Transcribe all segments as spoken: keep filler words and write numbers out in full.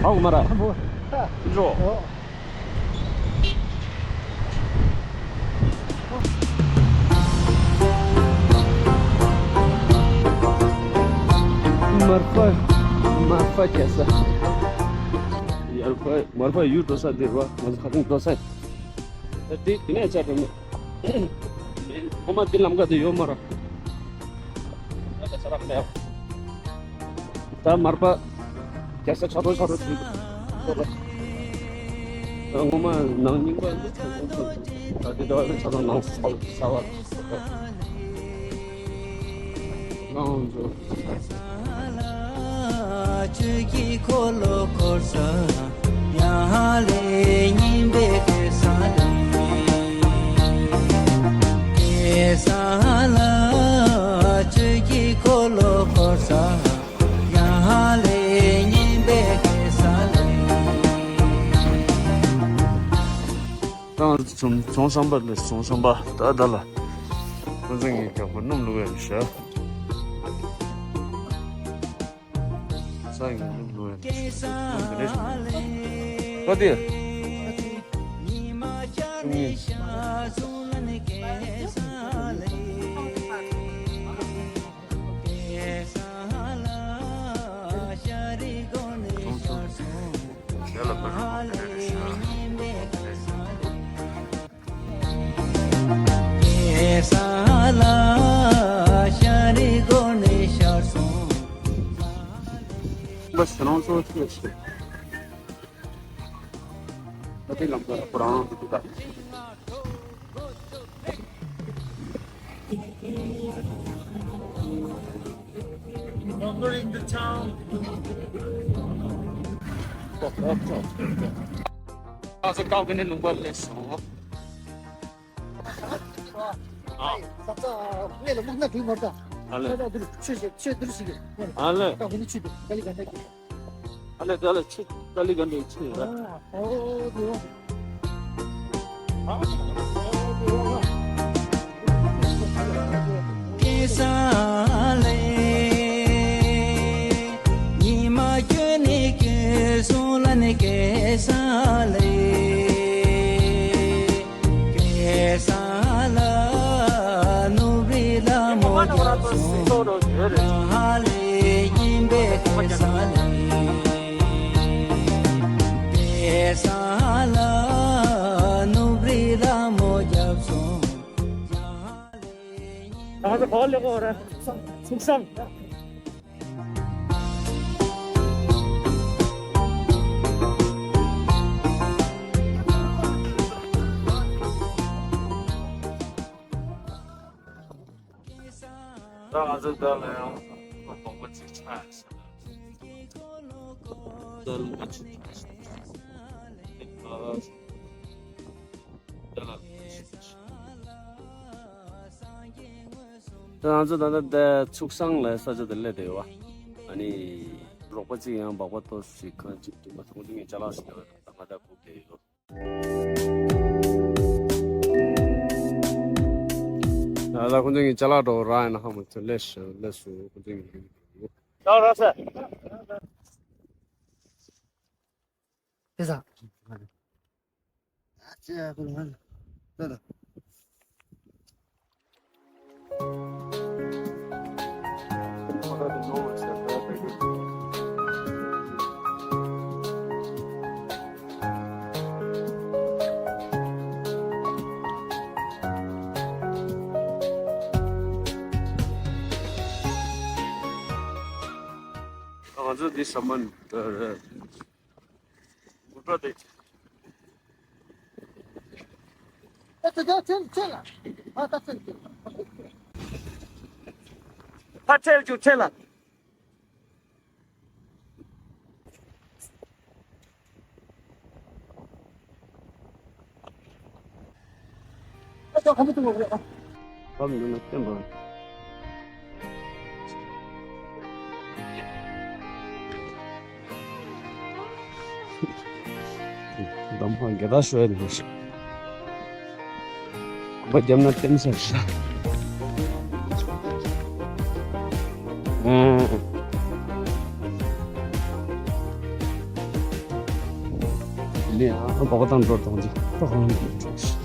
ཨའོ་མ་ར། འགྲོ། མར་ཕ། མར་ཕ་རྒྱལ་ས། ཡར་ཕ། མར་ཕ་ཡུལ་འགྲོ་ས་འདིར་བ། ང་ཚོ་ཁ་སང་འགྲོ་ས། དེ་དེ་ནས་བྱས་དེ་ནས། ཁོ་མ་དེ་ལམ་ཁ་དེ་ཡོད་མ་ར། ད་མར་པ། རྒྱལ་ས་ཆ་རོ་ཆ་རོ་ཆུ། ངོ་མ་ནང་རྙིང་པ། ད་དེ་འདྲ་བ་ཆ་རོ་ནང་ས་ས་བ། ནང་འཛུལ། ཆོས་ཀྱི་འཁོར་ལོ་བསྐོར་ས། ཡ་ཧ་ལེ་སྙིང་པོའི་གེ་སར་ལེ། གེ་སར་ལ་ཆོས་ཀྱི་འཁོར་ལོ་བསྐོར་ས། ཡ་ཧ་ལེ་སྙིང་པོའི་གེ་སར་ལེ། ད་ང་ཚོ་བྱུང་བྱུང་བསམ་པ་ལས་བྱུང་བསམ་པ་ད་ད་ལ། ཁོང་ཚོ་ངའི་རྒྱག་པ་སྣུམ་བླུགས་ཡ་རེད་ཤག་ས་ཡིན་ལུག་ལུག་ཡིན། ཨོ་དེ། གེ་སར་ལ་ཤར་རི་སྒོ་ནས་ཤར་སོང་། ཁོ་རང་ཚོ་ཤེས་ཤེས། ཁོ་དེ་ལམ་ཁ་ཁོ་རང་ཚོ་དེ་ད། ང་ཚོ་ཀའོ་ཀི་ནས་ལུང་པ་སླེབས་སོང་། ཨ། ས་ཆ་སླེབས་ལ་མུག་ན་དུས་མར་ད། ཨ་ལེ། ས་ཆ་འདིར་ཆོས་ཞིག་ཆོས་འདིར་ཞིག་ཡོད། ཨ་ལེ། ད་འདི་ནས་ཆོས་འདི་ཀ་ལི་ག་འདྲ་གི། ཨ་ལེ་ད་ལེ་ཆོས་ཀ་ལི་ག་འདྲ་ཆོས་ཡོད། ཨ་ཨོ་དེ་ཡོད། གེ་སར་ལེ། ཉི་མ་སྐྱོ་ནས་སྐྱོ་སོང་ལ་ནི་གེ་སར་ལེ། གེ་སར་ལ་ནུབ་རི་ལ་མོ་རྒྱབ་སོང་། ཧ་ལེ་སྙིང་པོའི་གེ་སར་ལེ། གེ་སར་ལ་ནུབ་རི་ལ་མོ་རྒྱབ་སོང་། ད་ང་ཚོ་ག་པར་སླེབས་ཀྱི་ཡོད་རེད། ཚུགས་བསམ། ད་ང་ཚོ་ད་ལ་ཡང་དོགས་པ་གཅིག་ཆགས་ཡོད། ད་ལ་ང་ཚོ་ད་ལ། ད་ང་ཚོ་ད་ལྟ་དེ་ཚུགས་བསམ་ལ་ས་ཆ་དེ་སླེབས་བསྡད་ཡོད་པ། ཨ་ནི་རོགས་པ་གཅིག་ཡང་སྦག་སྦག་ཏོག་ཙམ་ཞིག་གང་ཅིག་འདུག་མ་ཐུབ་ཁོང་ཚོ་ངའི་ཅ་ལག་ཞིག་ཡོད་རེད། ད་ང་ད་སྒུག་བསྡད་ཡོད། ད་ལྟ་ཁོང་ཚོ་ངའི་ཅ་ལག་འདྲ་པོ་རག་ཡོད་ན་ཧ་མ་ཚོད་སླེབས་ཤག་སླེབས་སོང་ཁོང་ཚོ་ངའི། ཅ་ལག་རག་སོང་། ཨ་ཅེ་ཡ་ཁོ་ལ་ད་ད། ང་ཚོ་འདི་ཟམ་པ་འདི་རེད། མོ་ཊ་དེ། ཨ་ད་ད་ཁྲེལ་ཁྲེལ་ལ། ཨ་ད་ཁྲེལ་ཁྲེལ། ཕར་ཁྲེལ་བཅུག་ཁྲེལ་ལ། ཨ་ད་ག་མི་ཐུབ་པ་རེད་ཨ། བབས་འདུག་ན་བསྟན་པ། འདམ་ཁང་ག་ད་ཤོད་ཡ་འདུག་གོམ་པ་བརྒྱབ་ན་བསྟན་ས་ཤ། ཨང་། ཡང་སྦག་དང་འགྲོ་གཏོང་རྒྱུ་ད་གང་ལ་འགྲོ།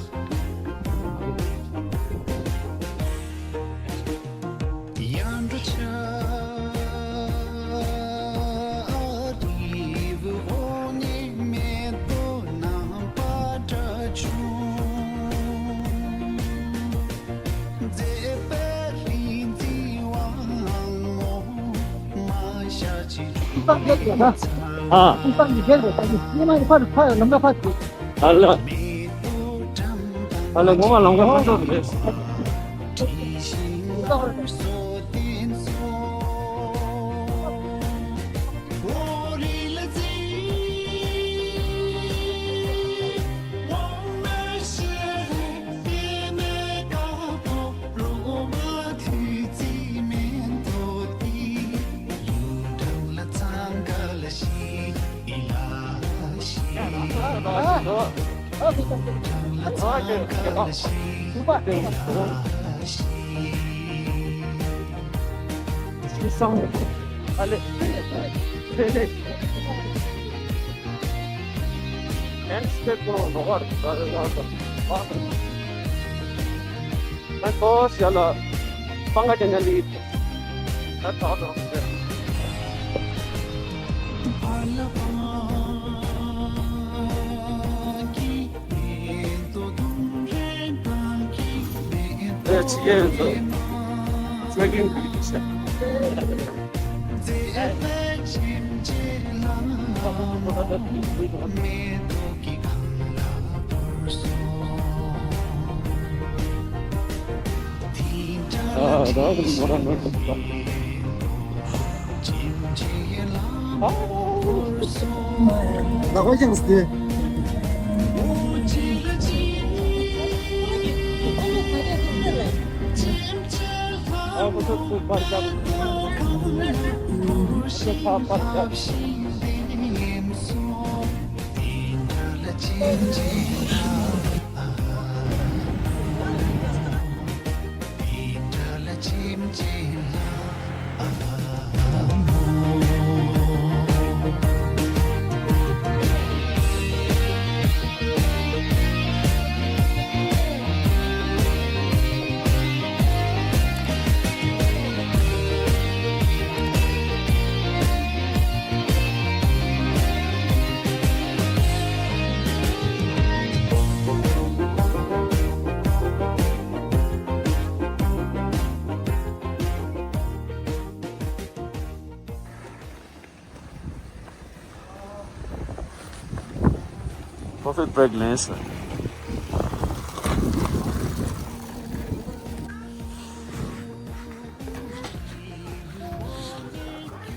Coffee break ལེན་སོང་།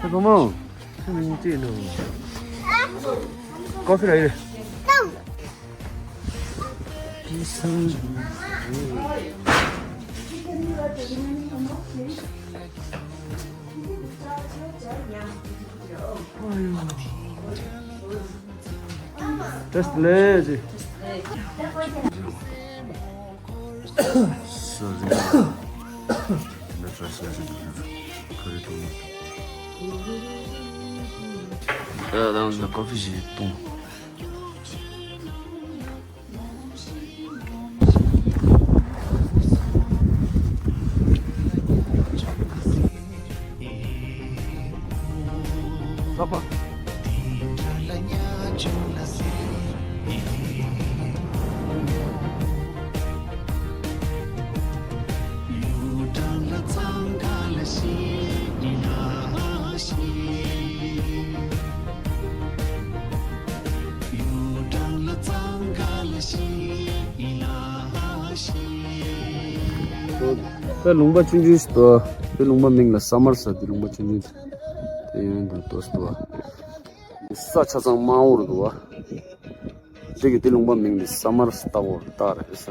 ཨ་བུ་མོ། ཁྱོད་མིང་ཅི་ཡིན་ནོ། ཀོ་ཧྥི་ར་ཡིན། Just lazy. Sorry. That's why I said, curry too much. Yeah, that was the coffee she put. དེ་ལུང་པ་ཆུང་ཆུང་ཞིག་འདུག་དེ་ལུང་པ་མིང་ལ་ས་མར་ཟེར། དེ་ལུང་པ་ཆུང་ཆུང་དེ་ཡོན་དང་ཏོག་ཙམ་འདུག་ས་ཆ་ཚང་དམའ་བོ་རུ་འདུག་བ། དེ་གི་དེ་ལུང་པ་མིང་ལ་ས་མར་ཟེར་བཏགས་པ་རེད་ས།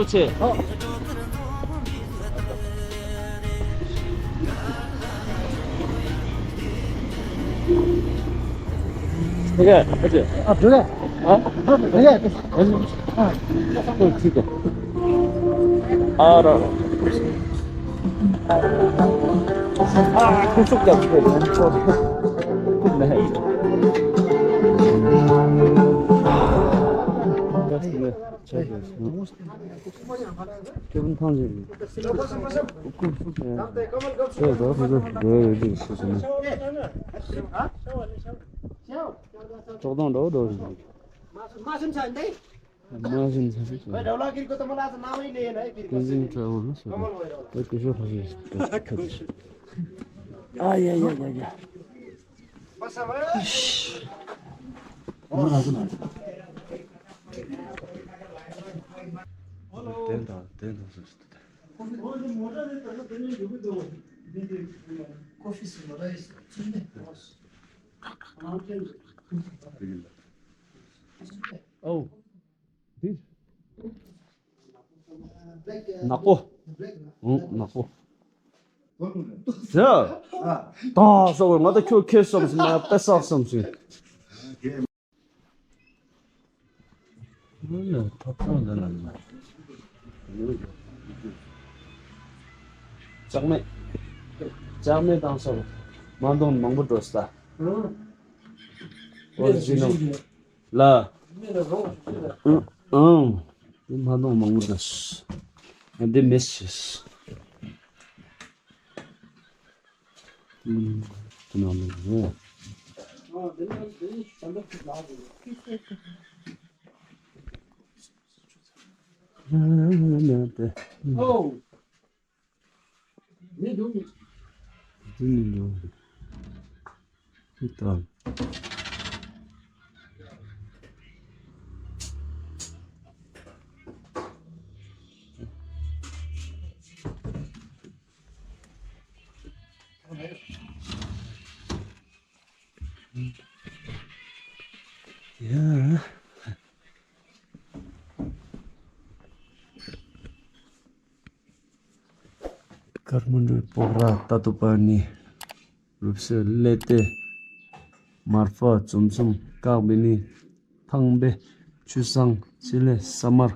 ཆེ། ཨོ། འགྲོ་གི་ཨ་ཅེ། ཨ་འགྲོ་གི་ཨ་འགྲོ་གི་ཨ་ཅེ། ཨ་ར། ཨ་ཁུ་ཚུགས་ཀྱང་ཁུ་ཚུགས་ཁུ་ནས། སྐྱེ་བོ་ཐང་ཆེན་གྱི་སྐུ་གཟུགས་ཅན། ཆོས་རྫོགས་སུ་འགྲོ་བའི་རིགས་སུ་ཟིན་ན། ཀྲོག་དང་འགྲོ་འགྲོ་བཞིན། མ་ཤིན་ཚ་ཏེ། ཀུན་གཟིངས་བྲལ་བ་ལ་སོགས་པ་སྐུ་ཞབས་ལྷ་ཞེས་བྱ། ཨ་ཡ་ཡ་ཡ་ཡ། དེ་དང་དེ་དང་སོ་སོ་དེ། ཨོ། འདི། ནག་པོ། ཨང་། ནག་པོ། ཟེར། ད་ཟེར་བ་ང་ད་ཁྱོད་ཁེ་བསམ་སོང་ན་དཔེ་བསགས་བསམ་སོང་། ཨ་ནི་ཐོབ་ཐང་འདི་ལ་ནི། ལྕགས་མེ། ལྕགས་མེ་བཏང་སོང་། མ་འདོང་མང་པོ་འགྲོ་ས། ཨོ་རི་ཇི་ནལ་ལ། ཨང་། ཨང་། འདི་མ་འདོང་མང་པོ་འགྲོ་ས། འདི་མེད་ཤེས། ཡ། ཀ་ཐ་མན་ཌུའི་སྤོག་ར་ཏ་ཏུ་པ་ནི། རུ་བསེ་ཀླད་དེ། མར་ཧྥ་བཙུམ་ཚུམ་ཀག་བི་ནི། ཐང་བེ། ཆུ་བཟང་། ཆི་ལེ་ས་མར།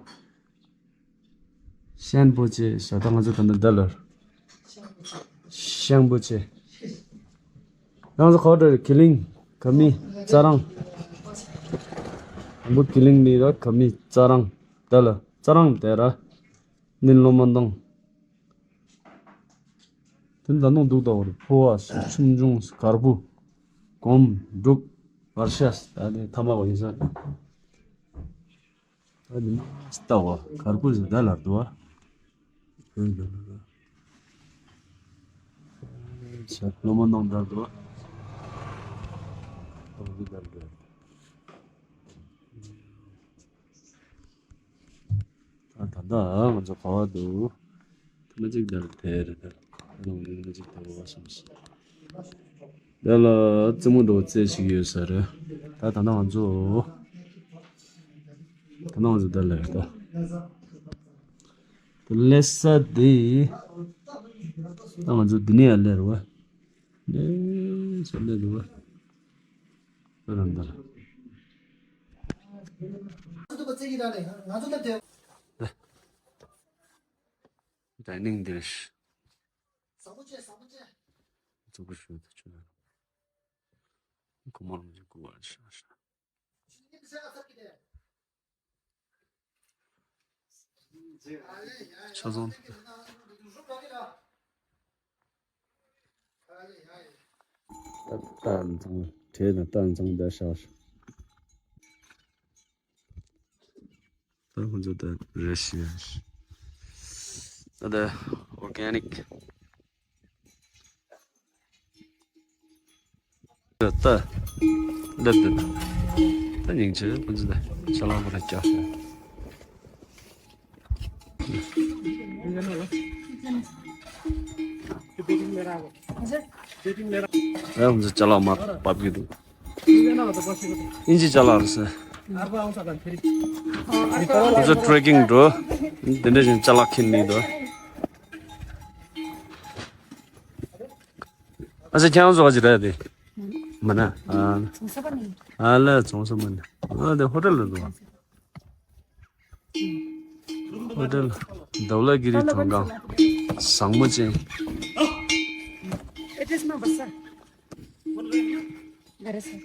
ཤན་པོ་ཆེ་ས་ད་ང་ཚོ་ད་ལྟ་འདི་ལ། ཤན་པོ་ཆེ། ང་ཚོ་ཁོ་ད་ཀི་ལིང་ཁ་མི་ཙ་རང་། དང་པོ་ཀི་ལིང་ནི་ར་ཁ་མི་ཙ་རང་འདི་ལ་ཙ་རང་དེ་ར། ནི་ལོ་མ་འདང་། དེ་ད་ནང་འདུག་ད་བར་ཕོ་བ་ཆུང་ཆུང་གར་བུ། གོམ་འབྲུག་བར་ཤ་ད་ནི་ཐ་མ་བ་ཡིན་ས། ད་ནི་ལྟ་བ་གར་བུ་ཟེར་ད་ལར་འདུག་བ། ལོ་མ་འདང་ད་འདུག་བ། ད་འདི་ད་འདུག་ད་ད་ལྟ་ང་ཚོ་ག་བ་འདུག་ཐ་མ་གཅིག་དར་དེ་རེད་ད། ད་ལོ་ངོ་མ་གཅིག་དར་བ་སོང་ཞིག་ད་ལ་རྩེད་མོ་འགྲོ་རྩེད་ཞིག་ཡོད་ས་རེད། ད་ད་ལྟ་ང་ཚོ་ད་ལྟ་ང་ཚོ་ད་ལ་རེད་ད། ད་ལེ་ས་དེ་ད་ང་ཚོ་འདི་ནས་ཡར་ལེ་རུ་བ། ལེ་ས་ལེ་རུ་བ། ད་ད་ད་ལ། ད་ནིང་འདིར། བཙོག་པོ་ཞུ་ད་ཆུ་ན། ཁོ་མར་མི་ཀུ་བར་ཤ་ཤ། ཆ་ཚང་། ད་ད་ཚང་གྲས་དང་ད་ཚང་ད་ཤ་ཤ། ད་ཁོང་ཚོ་ད་རེ་ཞིག་ཡ་ཞིག་ད་ད་ཨོར་གེ་ནིག་ད་ད་ད་ད་སྙིང་རྗེ། ཁོང་ཚོ་ད་ཅ་ལག་པ་ལ་རྒྱག་ཤག་ད་ཁོང་ཚོ་ཅ་ལག་མར་འབབ་ཀྱི་འདུག་ཨིན་ཇི་ཅ་ལག་རེད་ཟེར། ཁོ་ཚོ་ཊྲེ་ཀིང་འགྲོ། དེ་འདྲ་བཞིན་ཅ་ལག་འཁྱེར་ནི་འདུག་ཨ་ཅེ་ཁྱེད་རང་ཚོ་ག་ཅི་རེད་དེ། མ་ན། ཨ་ལ་ཙོང་ས་མ་ནི། ཨ་ལ་ཙོང་ས་མ་ནི། ཨ་དེ་ཧོ་ཊེལ་ལ་འགྲོ། ཧོ་ཊེལ། དྷ་ལ་གི་རི་མཐོང་སྒང་། བཟང་མོ་ཅན། It is my bus, sir. There is, sir.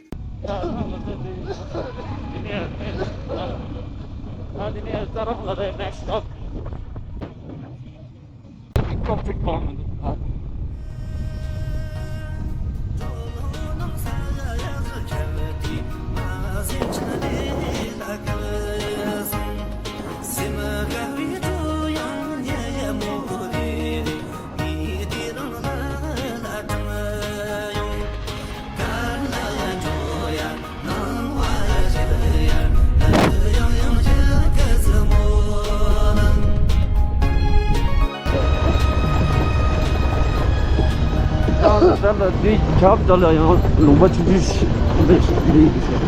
ད་ལྟ་འདི་ཁྱབ་ད་ལ་ཡང་ལུང་པ་ཆུང་ཆུང་ཞིག་འདི་ཞིག་འདི་ཡིན་ཟེར།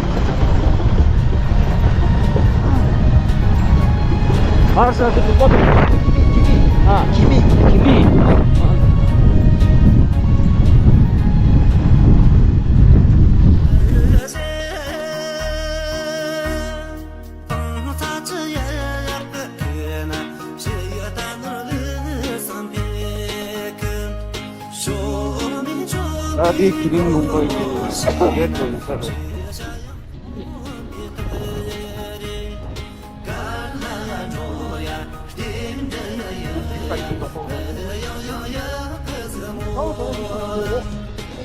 ཨར་ས་དེ་ལུང་པ་དེ་ཨ་ཁྱི་མི་ཁྱི་མི། ད་དེ་དེ་རིང་ལུང་པ་ཡིན་ཡོད་དོ་ཡིན་ས་རེད།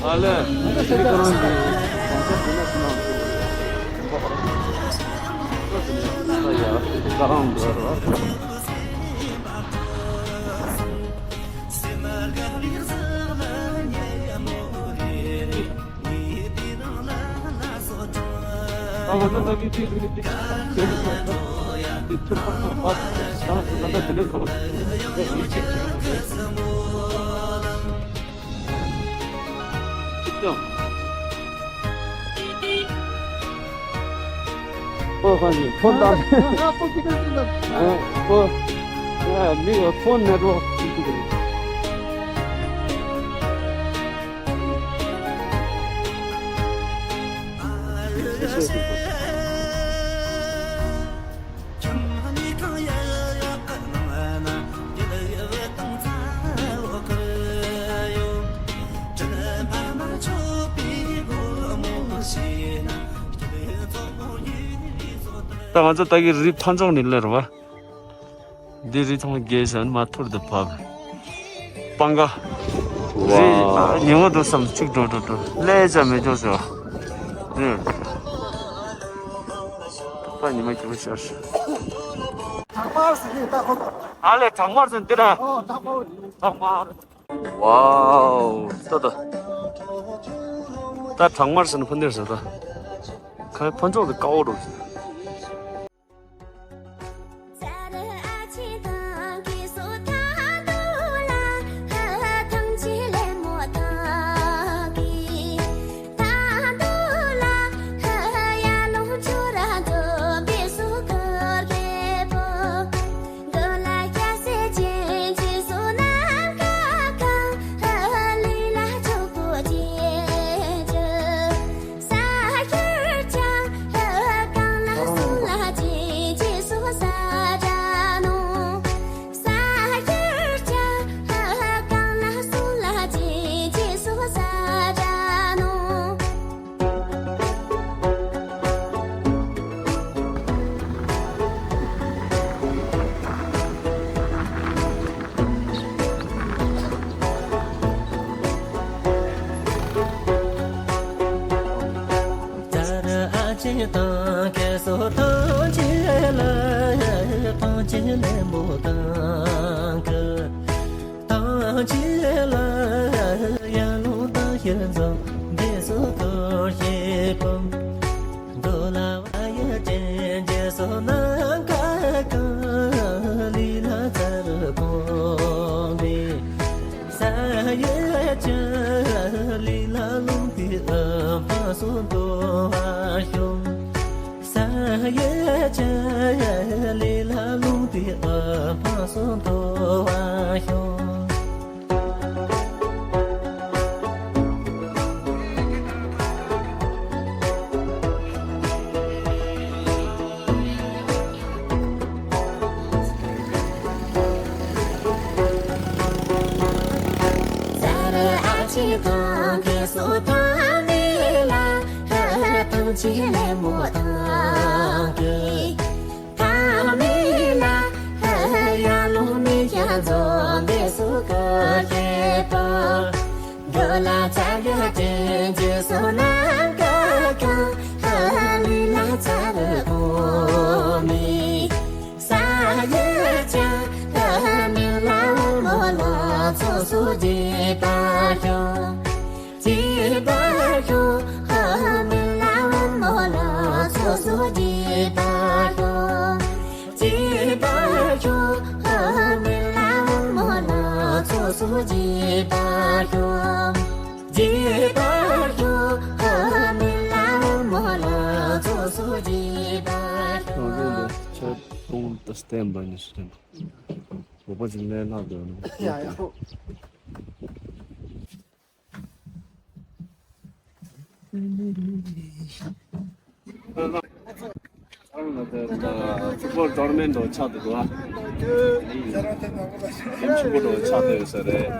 ཨ་ལས། ཁྱེད་རང་གི་གོང་ས་དེ་ན་ཕྱི་ནང་དུ་ཡ་ས་རང་འདོད་རོགས། ཨོ་ཧ་ནི་ཕོན་དང་། ཨ་ཨོ། ཨ་མི་ཕོན་ནེ་ཊི་ཝརཀ་ཅིག་ཅིག་རེད། ད་ང་ཚོ་ད་གི་རི་ཕ་ཚོགས་ནི་ལེར་བ། འདི་རི་ཐང་རྒྱས་ཟིན་མ་ཐུར་དུ་བབས། སྤང་ཁ། རི་ཉི་མ་དུ་སམ་ཅིག་འགྲོ་འགྲོ་འགྲོ་ལས་ཅ་མེད་འཇོག་ཟེར་བ། རི། ད་ཉི་མ་སྐྱིད་པོ་ཤར། ཨ་ལས་བྲག་དམར་ཟིན་འདི་ར། བྲག་དམར། ཝའོ། ད་ད། ད་བྲག་དམར་ཟིན་ཕུ་འདིར་ཟེར་ད། ཁ་ཕུ་མཆོག་གི་ཀ་བོ་འགྲོ། ལས་ལ་ལུང་དེ་ཨ་ཕ་སོ་འདོ་བ་ཤོག་ཁྱོད་རང་ཚོ་ལ་ཆ་གཏོང་དུ་བསྟན་པ་ནི་སེམས། བོད་པ་ཅིག་ལས་ལྷག་འདོད་ནོ། ཡ་ཡ། ཕུ་པོ་ཊོར་མེན་འགྲོ་ཆགས་འདུག་ག་ཡིན་ཆུ་པོ་འགྲོ་ཆགས་འདུག་ས་རེད།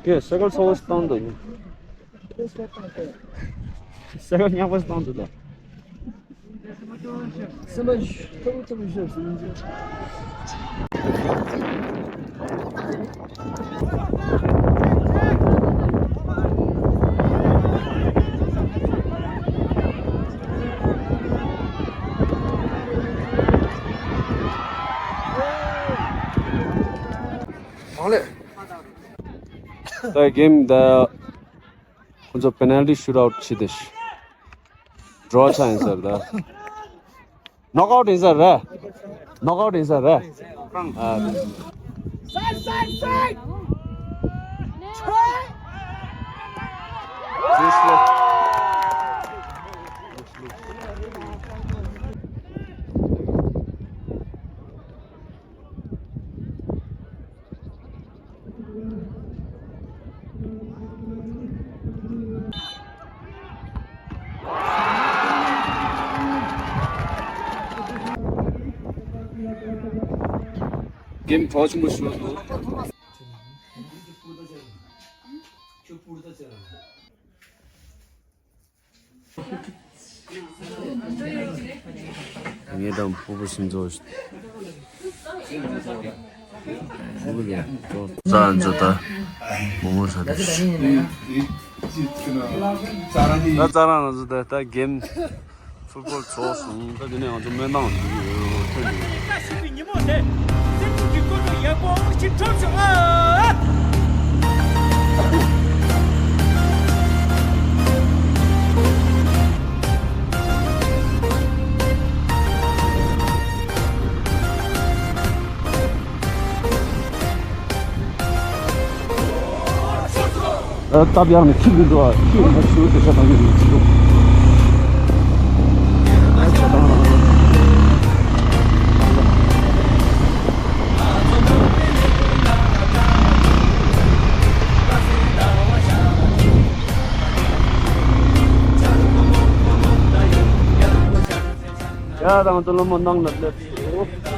ཀྱེ་ས་གལ་ཚ་བོ་ཞིག་བཏང་འདུག་ས་གལ་ཉག་པ་ཞིག་བཏང་འདུག་ད། ད་གེམ་ད་ཁོ་ཚོ་པེ་ནལ་ཊི་ཤུ་ཊ་ཨའུཊ་བྱས་ཏེ་ཌོ་རོ་ཆགས་ཡིན་ས་རེད་ད། ནོག་ཨའུཊ་ཡིན་ས་རེད། ནོག་ཨའུཊ་ཡིན་ས་རེད། ཨ། གེམ་གྲོགས་ཆེན་པོ་ཞུ་འདུག་ངེད་དང་ཕུ་བོ་སུན་ཚོ། ཕུ་བོ་ལ་ཏོ། ས་ཨན་ཚོ་ད་མོ་མོ་ས་ད། ད་ཙ་རང་ང་ཚོ་ད་ད་གེམ་ཕུ་བོ་ཚོགས་སོང་། ད་དེ་ནས་ང་ཚོ་སྨོན་ཐང་འདི་ཐོན་འདུག་ཉིན་མོ་དེ་སེམས་ཤུགས་ཀྱི་སྐུལ་མ་ཡག་པོ་ཞིག་ཐོབ་བྱུང་ཨ། སྟབས་ཡག་ནས་ཁྱིམ་དུ་འགྲོ་བ་ཁྱིམ་ནས་ཞུ་དེ་ཆ་ཚང་གི་རིགས་ཚོ། ཡ་དང་དུ་ལོ་མོ་ནང་ལ་སླེབས་སོང་།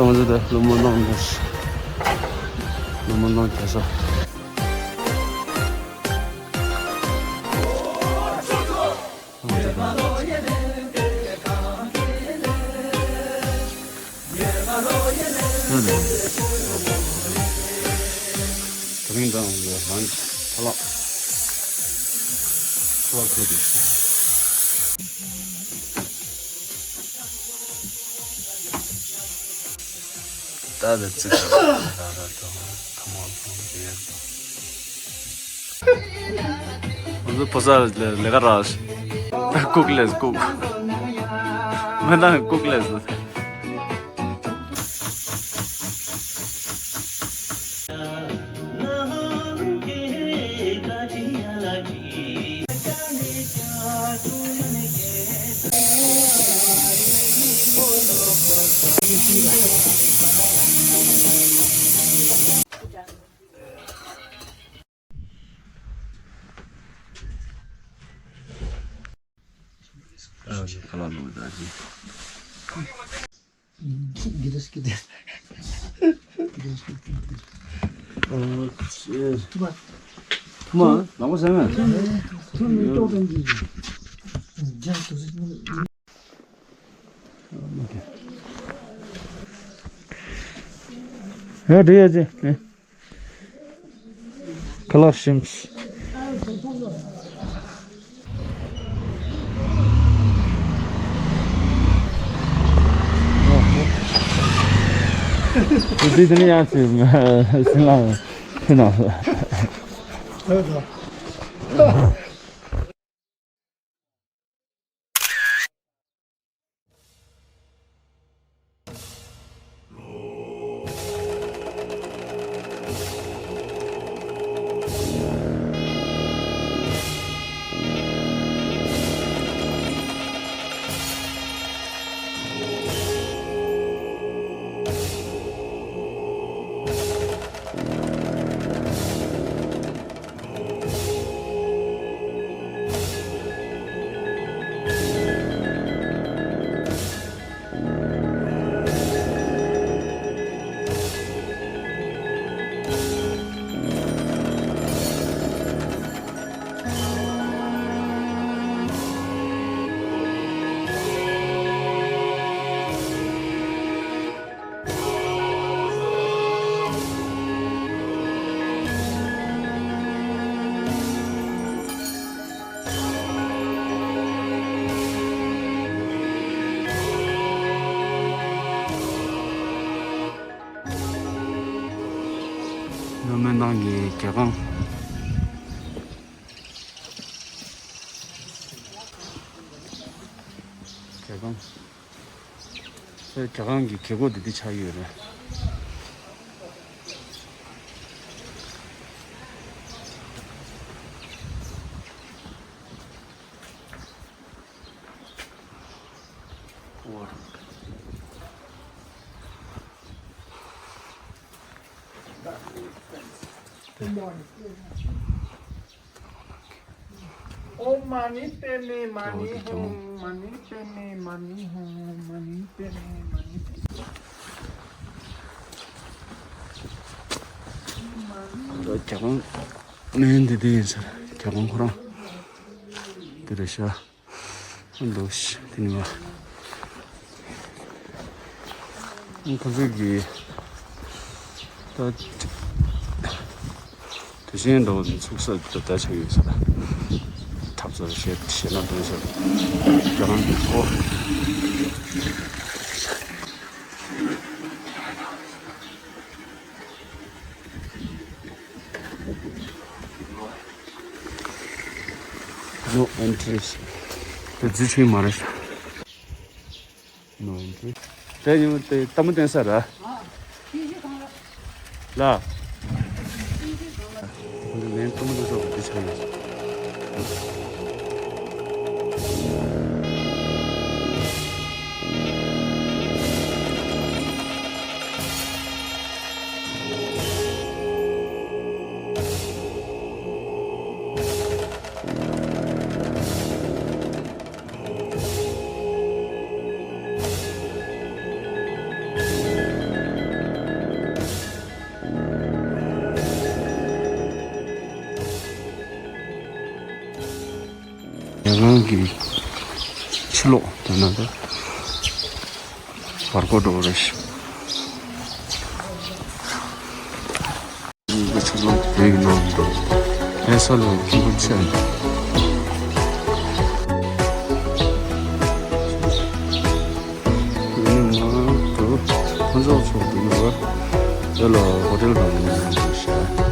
ང་ཚོ་དེ་ལོ་མོ་ནང་དུ། ལོ་མོ་ནང་གྱ་ས། ང་ཚོ་དེ། དེ་རིང་དང་ང་ཚོ་ལམ་ཁ་ལག་ཁ་ལག་ཁུར་དུ། ད་ལྟ་ཙི་ཙི་ད་ད་ད་ཐ་མག་ཐོག་རེད་དང་། ང་ཚོ་ཕོ་གསར་ལས་ལས་ཀ་རག་ལྐུགས་ལས་ལྐུགས། མི་དང་ལྐུགས་ལས། ཁ་ལག་ལུག་ད་ཅི། ཐུ་མ་ལག་པ་ཟ་མེད། ཡ་འགྲིག་ཡ་ཅི། ཁ་ལག་ཤིམས། འདི་དེ་ནས་ཡང་ཅིག་སྲིན་ལག་ཕུད་ནང་། ནོར་མེད་ནང་གི་རྒྱ་སྒང་། རྒྱ་སྒང་། ཨེ། རྒྱ་སྒང་གི་རྒྱལ་སྒོ་འདི་འདི་ཆགས་ཡོད་རེད། ཨོཾ་མ་ཎི་པདྨེ་མ་ཎི་ཧཱུྃ། མ་ཎི་པདྨེ་མ་ཎི་ཧཱུྃ། མ་ཎི་པདྨེ་མ་ཎི། རྒྱ་སྒང་ནི་འདི་འདི་ཡིན་ཟེར། རྒྱ་སྒང་ཁོ་རང་འདི་རེད་ཤག་འདུག་ཤག་དེ་ནི་མ། ཁོ་ཚོས་ཀྱི་ད། དེ་བཞིན་དུ་ཚུགས་ས་དེ་ལྟ་ཆགས་ཡོད་ས་རེད། ཐབ་ཚང་ཞེ་ཞེ་ན་འདོན་ས་རྒྱ་ནང་གི་ཚོ། No entries. དེ་རྫུས་ཆེན་མ་རེད། No entry. དེ་ཡང་དེ་ལྟད་མོ་བསྟན་ས་ར། ལ། ལན་ལྟད་མོ་བསྟན་ས་དེ་ཆགས་ཡོད། ང་རང་གི་ཕྱི་ལོགས་དེ་ན་ད་བར་སྐོར་འགྲོ་གི་རེད་ཤག་ཡིན་པའི་ཆུ་ཚོད་དེ་ཡི་ནང་དུ་ཨེ་ས་ལ་ཐུག་པར་ཆས། དེ་ནས་མར་དུ་ལྷོ་ཕྱོགས་ཕྱོགས་དུ་ཡོད་པ་དེ་ལ་ཧོ་ཊེལ་གང་ཡིན་ཞེས།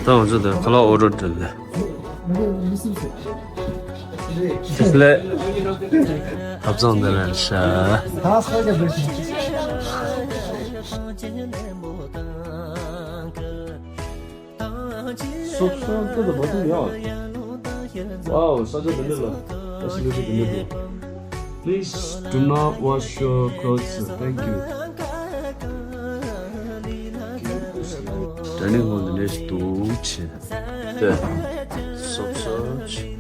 ད་ང་ཚོ་དེ་ཁ་ལག་ཨོ་ཌར་སྤྲད་ལེ། དེ་ལས་ཐབ་ཚང་འདི་ལ་ཤ། སོབ་སོབ་ཏོ་དང་མ་ཐུག་ཡ། Wow, ས་ཆ་འདི་འདྲ་ལ་ཨེ་སི་ལི་ཊི་འདི་འདྲ་འདུག Please do not wash your clothes. Thank you. ཌའི་ནིང་ཧོལ་འདི་འདྲ་ཞིག་འདུག་ཅེས། དེ། སོབ་སོབ་ཅིག་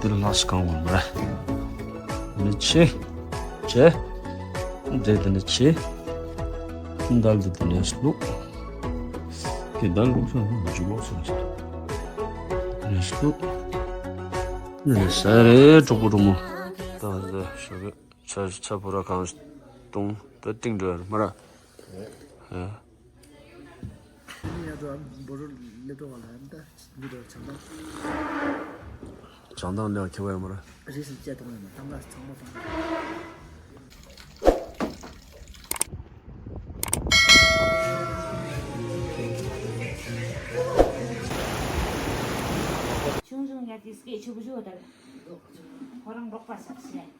འདིར་ལགས་གང་བ་མ་ར། འདི་ནི་ཆེ། ཆེ། འདི་འདི་ནི་ཆེ། འདལ་འདི་འདི་ནས་བླུག་འདི་འདལ་བླུག་སོང་ན་འཇུ་བོ་སོང་ཟེར། འདི་ནས་བླུག་འདི་ནས་ཟ་རེ་གྲོགས་པོ་གྲོགས་མོ། ད་འདི་ཞོགས་ཀས་ཆ་ཆ་ཕོ་ར་གང་བཏུང་ད་ཏིང་འགྲོ་ཡ་རེད་མ་ར། ཨེ། ཡ་འགྲོ་འབོ་རོ་ལེབ་འགྲོ་བ་ལ་ཡ་ད་འདི་འགྲོ་བྱང་ཐང་། བྱང་ཐང་ལེ་བ་ཁེ་བ་ཡོད་མ་ར། རིས་སུ་བཅད་གཏོང་ཡོད་མ་ཐང་ག་ཚང་མ་ཐང་། ཆུང་ཆུང་ཡ་དེ་སྐད་ཆུ་བུ་ཆུ་བ་དར། ཁོ་རང་འབྲོག་པ་ཟག་ཟེར།